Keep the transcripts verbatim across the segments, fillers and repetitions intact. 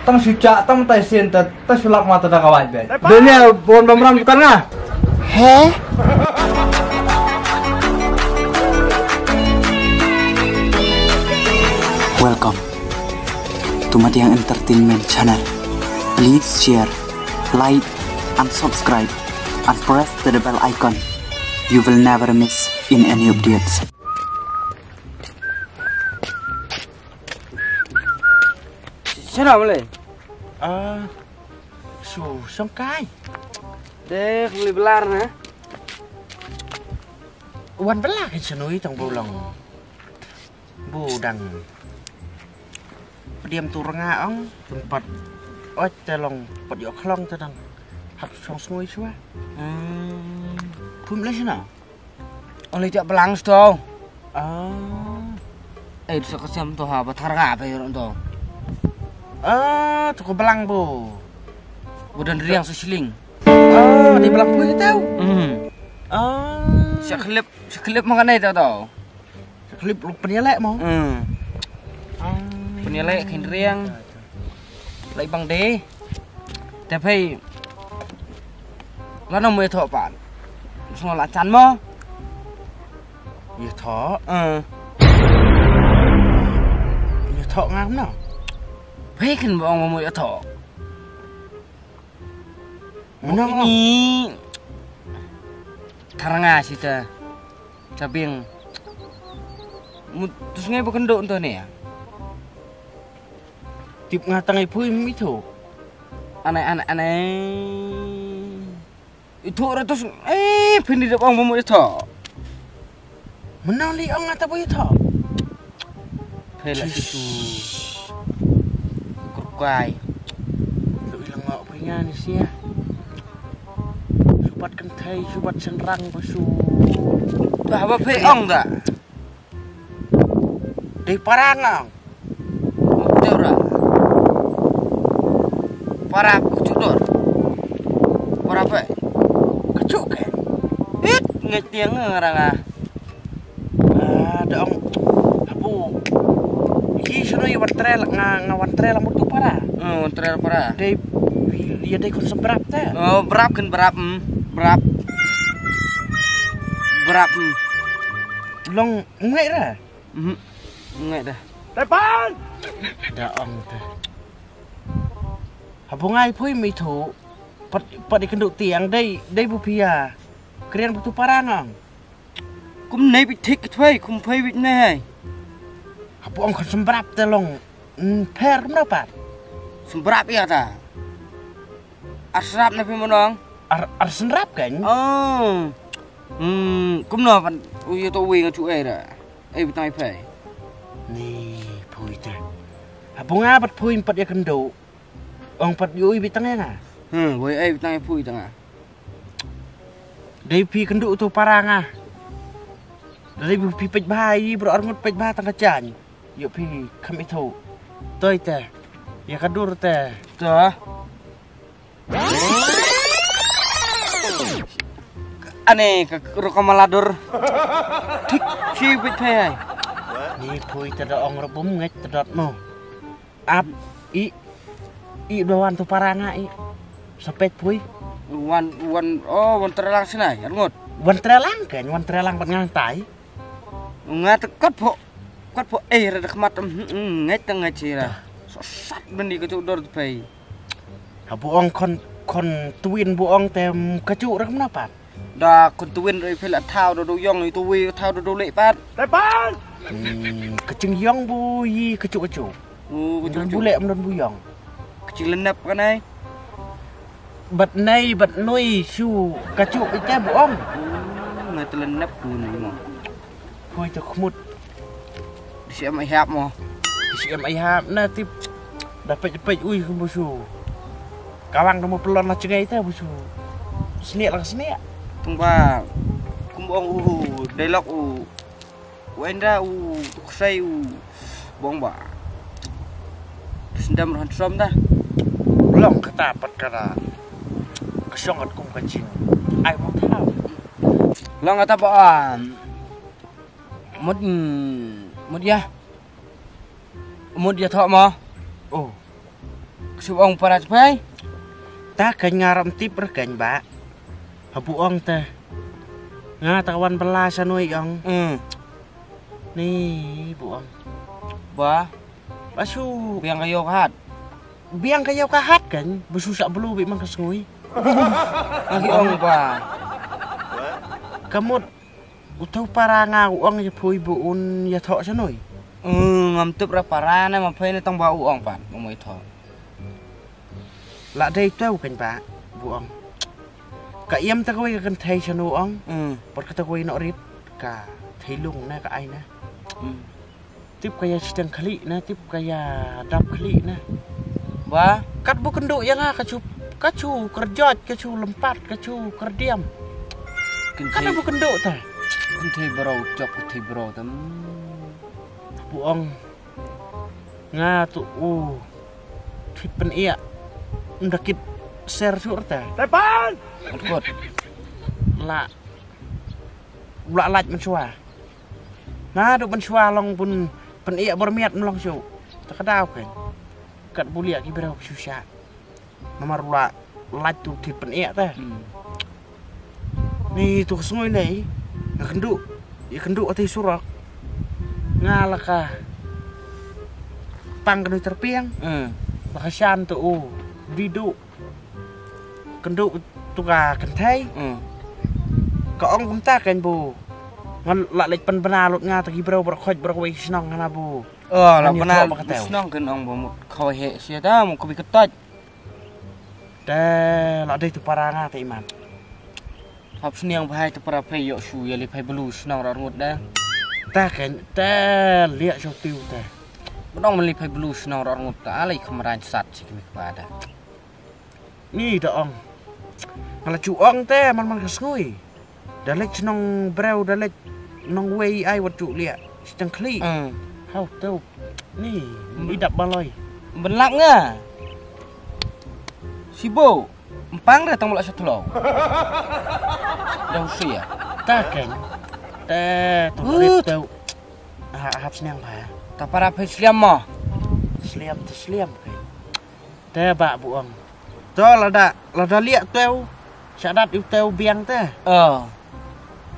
Tang shu chah tang tai sien ta ta shu lap mata da kawai be. Denia bon bamram tukar nga. He? Welcome to Madiang Entertainment Channel. Please share, like, and subscribe, and press the bell icon. You will never miss in any updates. Shano mle? Ah, shu shong kai. Deh, li belar na. Wan belar ke shanui tang bulong. Bu dang. Pdiam tu renga ong, tempat. Oj te long, pat yok klong te dang. Hap shong sngui shwa. Hmm. Pum le shano? Oleh jak belang sto. Ah. Eh, sa ka sem to ha, ba thar nga pe yor to. Ah, to ko belang bo. Budan riang sa shilling. Ah, di belang pui tau. Hmm. Ah. Sa klip, sa klip makan ai tau tau. Sa klip luk penialek mo. Hmm. Ah. Penialek kin riang. Lai bang de. Te phei. Lano mo ïathoh pat? Sngew la chan mo? Ïathoh? Eh. Ïathoh ngam no? Phei khin ba ong mo ïathoh. Mano? Ni. Thar nga sita. Sa biang. Mu tu sngai ba kynduh nto ne. Tip nga tang i pui mi tu. Anai, anai, anai. Itu ra tu sng-, eh, pini dep ong ba mu itu. Menang li ong ata ba itu. Phela situ. Kurkai. Tu ilang ngok punya ni sia. Subat kentai, subat senrang ba su. Bah, ba phe ong da. Dei para nga ong. Te ora. Para ku chudor. Para pe. Kachuk ke. It ngai tiang ngarang ah. Ah, da ong. Hapu. Yi shano yi wan trail nga, nga wan trail mut tu para. Hmm, wan trail para. Dei, ya dei kon sem berap te. Oh, berap kan berap, hmm. Berap. Berap, hmm. Long ngai ra. Mhm. Ngai dah. Tepan. Da ong te. Hapu ngai pui mi tu. Pat, pat i kenduh tiang dei, dei bu pia. Krian bu tu para nga ong. Kum nei bit thik thwei, kum phei bit nei. Hapu ong khon sembrap te long. Mm, pher kum na pat. Sembrap ïa ta. Ar srap na phi monong. Ar, ar senrap kan? Oh. Hmm, kum na pan. U ïa to wi nga chu ai ra. Ai bit tai phei. Ni phui te. Hapu nga pat phui pat ïa kenduh. Ong pat ïa ui bit tang ïa nga. Hmm, wei ai bit tai phui tang nga. Dei phi kenduh tu para nga. Dei phi peit bha i bro arngut peit bha tang ka jan. Ïoh phi kham ithuh. Toi te. Ïa ka dur te. To. Ane ka rukam ala dur. Thik shi bit phe hai. Ni phui te da ong rebum ngeit te dot mo. Ap i i ba wan tu para nga i. Sa peit phui. Wan, wan, oh, wan trelang sinai, arngut. Wan trelang kan, wan trelang pat ngang tai. Nga te kot pho, kot pho, eh, ra da khmat, mm, mm, ngeit ta ngeit sira. Sa sat bendi ka chuk dor te phei. Ha bu ong khon, khon twin bu ong te, mm, ka chuk ra kumno pat. Da khon twin ra i phei la thaw da do yong i tu wi thaw da do leh pat. Tepan. Hmm, ka ching yong bu i ka chuk ka chuk. Oh, ka chuk ka chuk. Don bu leh don bu yong. Ka ching lenep ka nai. Bat nei, bat nui, shu, ka chuk ite bu ong. Hmm, ngai te lenep ku ni mo. Hui te khmut. Di si em ai hap mo. Di si em ai hap na tip. Da peit peit ui ku bu shu. Kawang da mo pelon la chengai te bu shu. Sniak la sniak. Tung ba. Kum ong u, dei lok u. U Endra u, u ksai u bong ba. Sendam rohan som da. Long kata pat kata. Ka shong at kum ka jing. Ai mo thaw. Long kata ba, ah, mut, mm, mut ïa. Mut ïathoh mo. Oh. Shu ong para chpai. Ta keiñ nga ram tip re keiñ ba. Ha bu ong te. Nga ta wan bela sha noi ong. Hmm. Ni bu ong. Ba. Ba shu. Biang ka yow ka hat. Biang ka yow ka hat keiñ. Ba shu sa belu bi man ka sngui. Nga ki ong ba. Ka mut. U tau para nga u ong ïa phui bu un ïa thoh sha noi. Hmm, ngam tip ra para ne ma phui ne tang ba u ong pan. Ba mo ïa thoh. La dei teu keiñ ba bu ong. Ka ïam ta kawei ka kynthei sha no ong. Hmm. Por ka ta kawei no rit ka thei lung ne ka ai ne. Hmm. Tip ka ïa shiteng khlieh ne, tip ka ïa dap khlieh ne. Ba kat bu kynduh ïa nga ka chu ka chu kyrjot ka chu lympat ka chu kyrdiam. Kat bu kynduh ta. Kynthei bro chok kynthei bro tam. Bu ong. Nga tu u thit pen ïa. Ndakit ser sur ta. Tepan. Kot. La. La laj men shuwa. Na du men shuwa long bun pen ïa bor miat men long shu. Ta ka daw keiñ. Kat bu liak ki breu shu sha. Namar la laj tu thit pen ïa ta. Hmm. Ni tu ka sngui nei. Nga kynduh. Ïa kynduh ati surok. Nga la ka. Pang kynduh terpiang. Hmm. La ka shan tu u. Bidu. Kynduh tu ka kynthei. Hmm. Ka ong kumta keiñ bu. Ngan la leit pynbna lut nga ta ki breu bra khoit bra wei shnong hana bu. Oh, la bna shnong keiñ ong ba mut khoi he sia ta mut kbi ketot. Te la dei tu para nga te iman. Hap sniang bhai tu para phai yok shu ya li phai belu shnong ror ngut da. Ta keiñ te liak shu tiu te. Benong men li phai belu shnong ror ngut ta alai khamran sat si kmi kpada. Ni da ong. Nga la chu ong te man man ka sngui. Da leit shnong breu da leit nong wei ai wat chu liak. Sitang khlieh. Hmm. Hau teu. Ni i dap baloi. Benlak nga. Sibo. Empang da tang melak shatlo. Da usia. Ta keiñ. Te tu rip teu. Ha hap sniang ba. Ta para phai sliam mo. Sliam te sliam keiñ. Te ba bu ong. To lada lada liak teu. Shadat u teu biang te. Oh.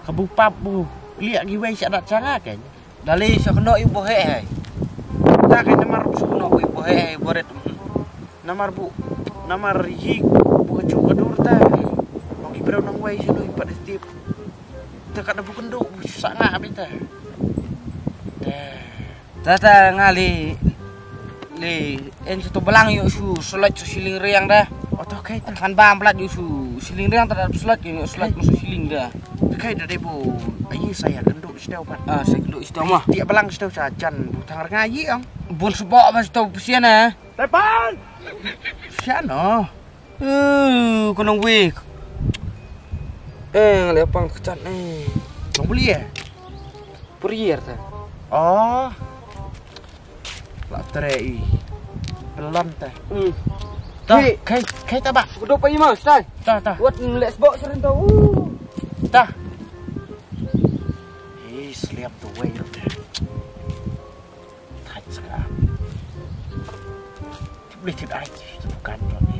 Ka bu pap bu liak gi wei shadat sanga keiñ. Dali sa kno i bohe hai. Ta keiñ namar bu kno i bohe hai boret. Namar bu namar yi bu ka chu ka dur ta. Ong i breu nang wei sha noi pat stip. Ta ka da bu kynduh bu sanga bita. Te. Tata nga li li en satu belang yu su selot su siling riang da. Oto kai ta. Kan bam pelat yu su siling riang ta selot yu selot su siling da. Kai da dei bu ayi saya kynduh sdau pat. Ah, saya kynduh sdau mah. Tiak belang sdau sa jan bu thang renga yi ang. Bun sebok ba sdau pesian eh. Tepan. Siano. Eh, kenong wik. Eh, ngalai pang kechat ni. Nong beli eh. Perier ta. Oh. La trei. Belon ta. Hmm. Ta, kai kai ta ba. Kudu pa ima stai. Ta ta. Wat ngelek sebok seren ta. Uh. Ta. Hei, sliam tu wei ta. Thait ska. Tip leh tip ai. Bukan tu ni.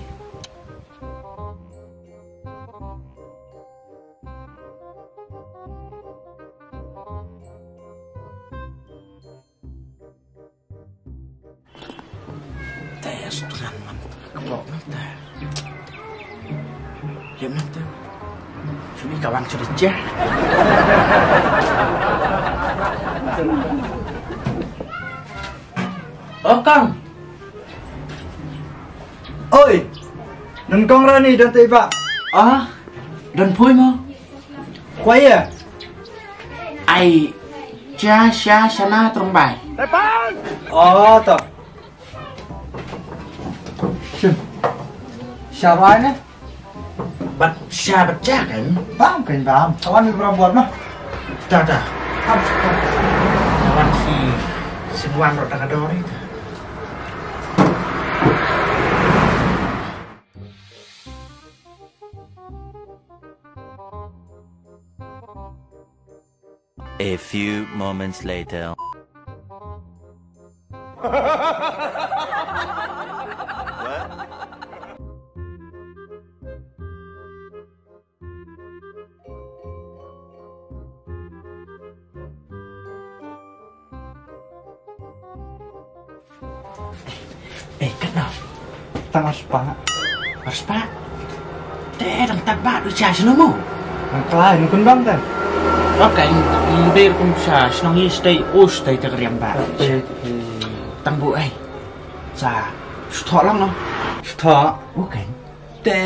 Te stran man kebok man te. Liam man te. Sini kawang cerita. Okang. Oi. Nyngkong rani don tei ba. Ah. Don pui mo. Kwai ya. Ai. Cha sha shana trong bai. Oh to. Shin. Sha bai ne. Bat sha bat cha kan. Bam kan bam. Tawan ni berapa buat mah. Dah dah. Bam. Tawan si si buan rot dah kadori. A few moments later. Eh, katno? Tang arspah. Arspah? Te dang tad ba du cha shano mo? Nang klai nang kundang te. Okay, nang dei kum cha shano ngi stay, oh, stay te kariam ba. Tang bu, eh. Cha, stop lang no. Stop. Okay. Te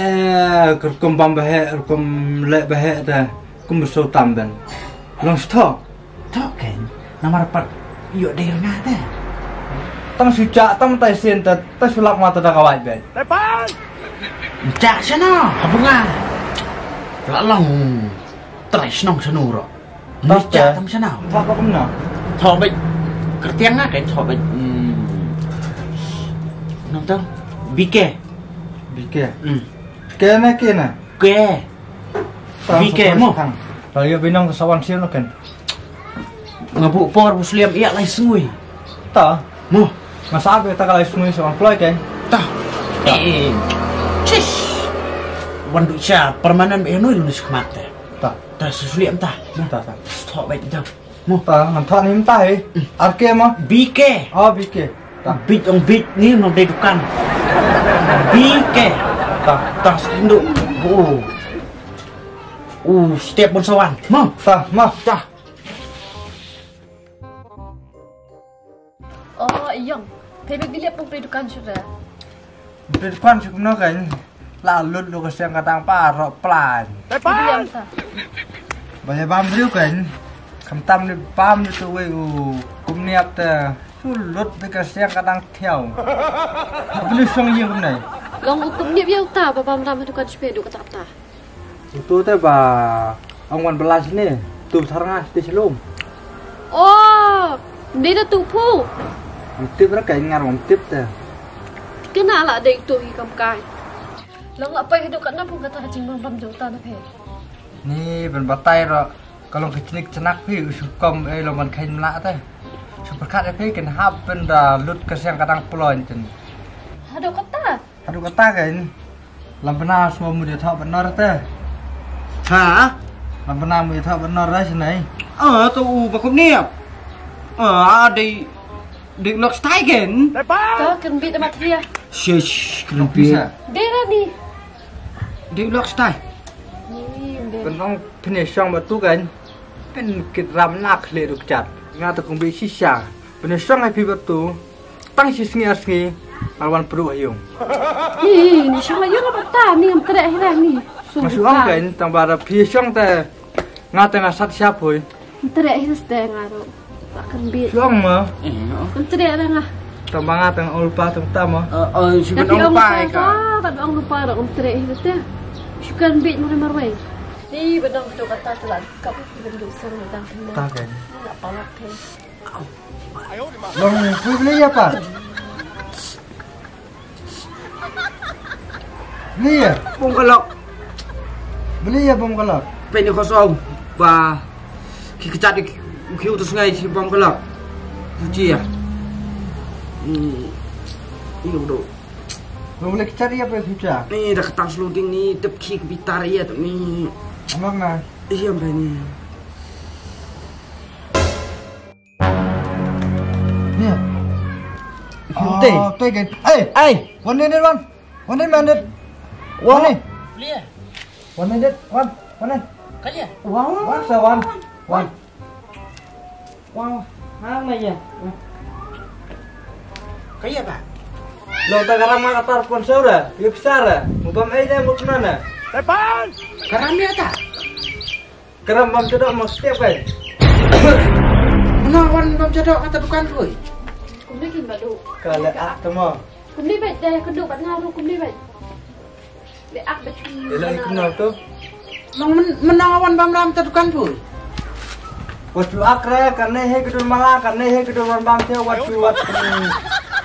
ka rukom bam ba heh, rukom leh ba heh te kum ba shu tam ben. Long shu thoh. Thoh kein, namar pat ïoh dei rnga te. Tang shu chah, tang tai sien te, tang shu lap ma te da ka wai ben. Chah shano, ha bunga. La long trai shnong shano ro. Ni chah tam shano. Thoh ba kumno? Thoh beit. Kyrtiang nga kein thoh beit. Hmm. Nang tang. B K. B K. Hmm. Ke na ke na. Ke. B K mo. Tang ïa binong sa wan sien lo kein. Nga buh por bu sliam ïa lai sngui. Ta. Mo. Nga sa be ta ka lai sngui sa wan ploi kein. Ta. Eh. Chish. Wan du cha permanent be noi lu ni skhmat te. Ta. Ta su sliam ta. Ta ta. Stop beit ta. Mo. Ta ngan thoh ni mynta hi. Ar ke mo? B K. Oh, B K. Ta. Bit ong bit ni nong dei dukan. B K. Ta. Ta skindu. Oh. Uh, step bon sawan. Mo. Ta, mo. Ta. Oh, ïong. Phi ba bilep pung phi dukan shuh da. Phi dukan shuh kumno kan? La lut lu ka siang ka tang pa ro plan. Bilep ta. Ba ïa bam briew kan. Kam tam ni bam ni tu wei u kum niap ta. Su lut bi ka siang ka tang thiaw. Phi lu song ïa kumne. Long u kum niap ïa u ta ba bam ram dukan shuh phi du ka ta ta. Uto te ba ong wan bala sini, tu thar nga ti shlum. Oh, dei da tu phu. Ong tip ra kai ngar ong tip te. Kena la dei tu hi kam kai. Long la pai hidup kat na phu kata ka jingbam bam jong ta na phe. Ni ban batai ro, ka long ka chnik chnak phi u shu kom ei long ban khain mla te. Shu perkat phi ken hap ben da lut ka siang ka dang ploi ten. Haduh kata. Haduh kata kein. Lam bana sma mu dia thok benor te. Ha? Lam bana mu dia thok benor ra sini. Ah, tu u ba kum niap. Ah, dei dei lok stai kein. Ta ken bit ma thia. Shish, ken bit. Dei ra ni. Dei lok stai. Ni, dei. Benong pine shong ba tu kein. Pen kit ram nak le duk chat. Nga tu kum bi shisha. Pine shong ai phi ba tu. Tang shi sngi ar sngi, ar wan pru ha yung. Hi, ni shong ha yung apa ta, ni ngam treh hi lah ni. Masuk ang kan, tang ba da phi shong te, nga te nga sat siap hoi. Ngam treh hi te nga ro. Ba kan bi. Shong ma. Ngam treh da nga. Tang ba nga tang ong lupa tang ta ma. Eh, eh, shi kan ong lupa ka. Kan ong lupa ro, ngam treh hi te. Shi kan bi mari marwai. Ni benong tu kata tu lah, kap benong sang dang kena. Ta kan. Nak palak ke. Long, pui beli apa? Beli ya? Bom kelok. Beli ya bom kelok? Peni kosong. Ba. Ki kechat di kiu tu sungai si bom kelok. Cuci ya. Hmm. Ini udah. Long beli kechat ya apa cuci? Ni dah ketang seluding ni tep ki bitar ya tu ni. Amang na. Iya, Mbak ni. Nia. Ante. Oh, tu kan. Eh, eh. One minute, one. One minute. One. One minute, one. One. Kaya. One, sa one. One. One. Hang na ya. Kaya ba. Lo ta garam ma katar pon sura. Yuk sara. Mubam ai dai mutmana. Tepan. Garam ya ta. Karam bam chadok ma step kai. Mano wan bam chadok kata dukan koi. Kumne kin badu. Kala ak tamo. Kumne bai dai kuduk bat ngaru kumne bai. Be ak bat. Ila ikno tu. Long mano wan bam ram ta dukan koi. Wat tu ak re kane he kedur mala kane he kedur wan bam te wat tu wat.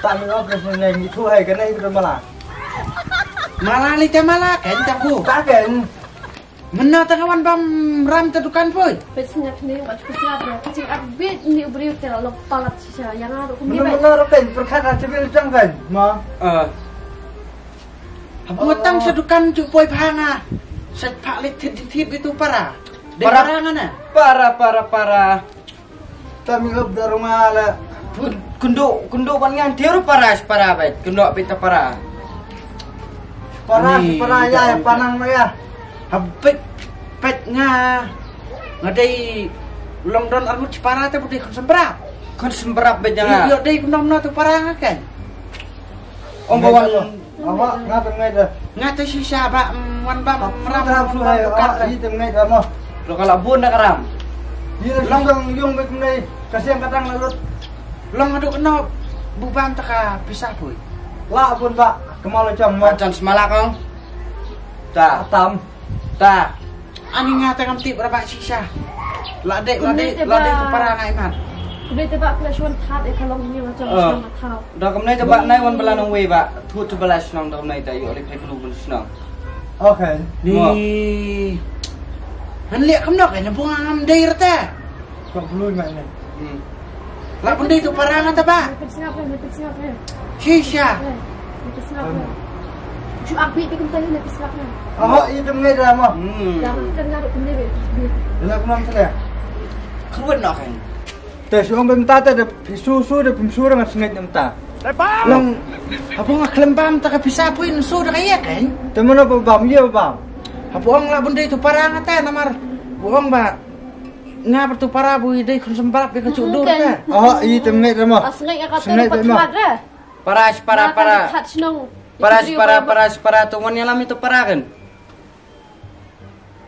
Tak mi ok re sene ni tu hai kane he kedur mala. Mala li te mala ken tak ku. Tak ken. Mynno ta ka wan bam ram ta dukan poi. Peit sngap ni wat ku sngap ya. Ka jingarbit ni u briew te la long palat shisha ïa nga ruh kumne. Mynno mynno ruh kan pyrkhat ha civil jong kan. Ma. Eh. Haba tang sa dukan ju poi bha nga. Sa phah leit thit thit bitu para. Para. Para nga na. Para para para. Ta mi hop da ruma la put Kynduh, kynduh ban ngan tiar para, para beit, kynduh beit ta para. Para, para ya, ya, panang ya. Habit, pet nga. Nga dei long don armut para te budi kon sembra. Kon sembra beit nga. Yo dei kumno kumno tu para nga kan. Ong bawa. Awak nga tengah dah. Nga te shisha ba, mm, wan ba, mm, ram, ram, ram, ram, ram. Ih tengah dah mah. Lo kalau bun dah karam. Ih long dong yung bek menai kasiang katang lalut. Long adu kena buban taka pisah pui. Lah bun ba kemal jam mah. Macam semalak kong. Ta. Tam. Ta. Ani nga te ngam tip ra ba shisha. La dei, la dei, la dei para ngai man. Kumne te ba pla shon that e ka long ni macam macam thau. Da kumne te ba nai wan bala nong wei ba. Thut te bala shnong da kumne te yo le phai klu bun shnong. Okay. Ni. Han liak kumno ka na bunga ngam dei rata. Kok bulu ngai ne. Hmm. La bun dei tu para nga ta ba. Pit sngap ne, pit sngap ne. Shisha. Pit sngap ne. Ju ak bi te kumta ne pit sngap ne. Oh, itu ngai drama. Hmm. Dah kan ngaduk kumne be. Ila kumam sele. Kruan no kan. Te shu ong bem ta te de su su de pem su rang sngait nem ta. Long. Apa nga klem bam ta ka pisa pui su da ka ya kan. Te mana ba bam ye bam. Apa ong la bun dei tu para nga ta namar. Bu ong ba. Nga bertu para bu idei khun sembarap ika cuk dur ka. Oh, i te ngai rama. Asngai ka te pat mat re. Para, para, para. Para, para, para, para tu wan yalam itu para kan.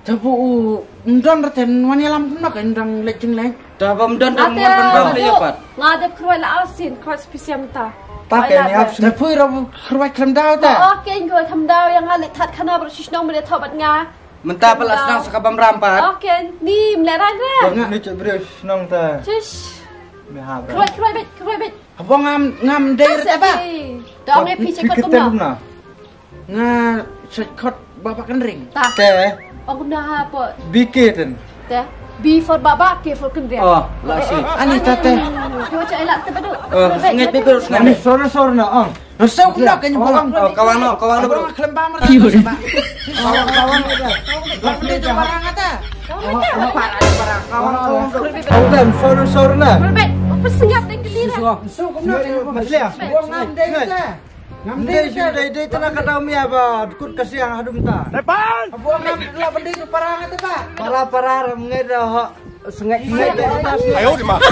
Tabu mdon reten wan yalam kumno kan dang lek jing lek. Tabu mdon dang wan dang lek pat. Nga dep kruai la asin kruai spesial ta. Ta ke ni hap sini. Tabu rabu kruai klem dau ta. Oh, ke kruai klem dau yang nga lek that khana ber shishnong mele thobat nga. Mynta pala shnong sa ka bamram pat. Okay, ni mleh ran re. Ni cuk briew shnong ta. Chish. Me ha bra. Kruai, kruai bit, kruai bit. Habo ngam, ngam dei re ta ba. Dong e phi check kot kumno. Nga check kot baba kan ring. Ta. Te. Ong kumno ha po. B K ten. Te. B for baba, K for kendrian. Oh, la si. Ani ta te. Kruai check elak te badu. Oh, ngai bit bit. Ani sor sor na ong. Nusuk kumno kan bang. Oh, kawang no, kawang no, bro. Klem bam. Kawang, kawang. Lak ni tu barang kata. Barang, barang. Kawang, kawang, bro. Kawang, sorry, sorry na. Berbet. Apa senyap dan geli lah. Nusuk kumno kan bang. Masih ya? Buang ngam dei kata. Ngam dei, dei, dei, tena kata umi apa? Dukut kasih yang hadum ta. Depan. Buang ngam lah bending tu parang kata ba. Para, para, ram ngai dah. Sengit, sengit. Ayo di ma.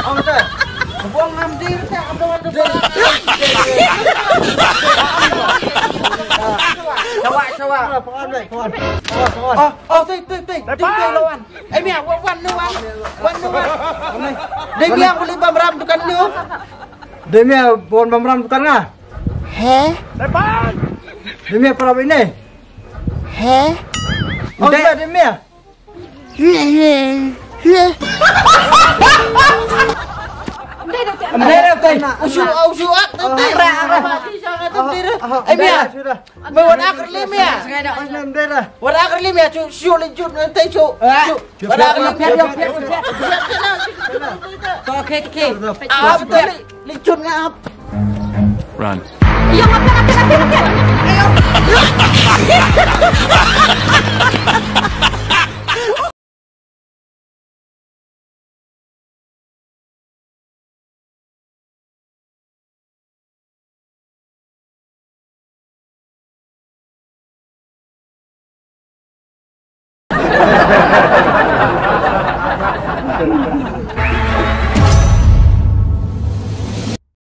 Ong te. Buang ngam dir te, ong te. Sawa, sawa. Kawan, kawan. Kawan, kawan. Oh, oh, tei, tei, tei. Tei, tei lawan. Eh, mia, wan, wan, wan. Wan, wan. Dei mia, boleh bam ram dukan lu. Dei mia, bon bam ram dukan nga. He? Dei mia, para ini. He? Oh, dei mia. Ndai, ndai, ndai. Usu, usu, ah, ndai. Ai, mia. Mia, wan ak lim, mia. Wan ak lim, mia, cu, cu, li jut, ndai, cu. Cu. Wan ak lim, mia. Okey, okey. Ah, betul. Li jut nga ap. Run. Iya, makan, makan, makan, makan. Ayo.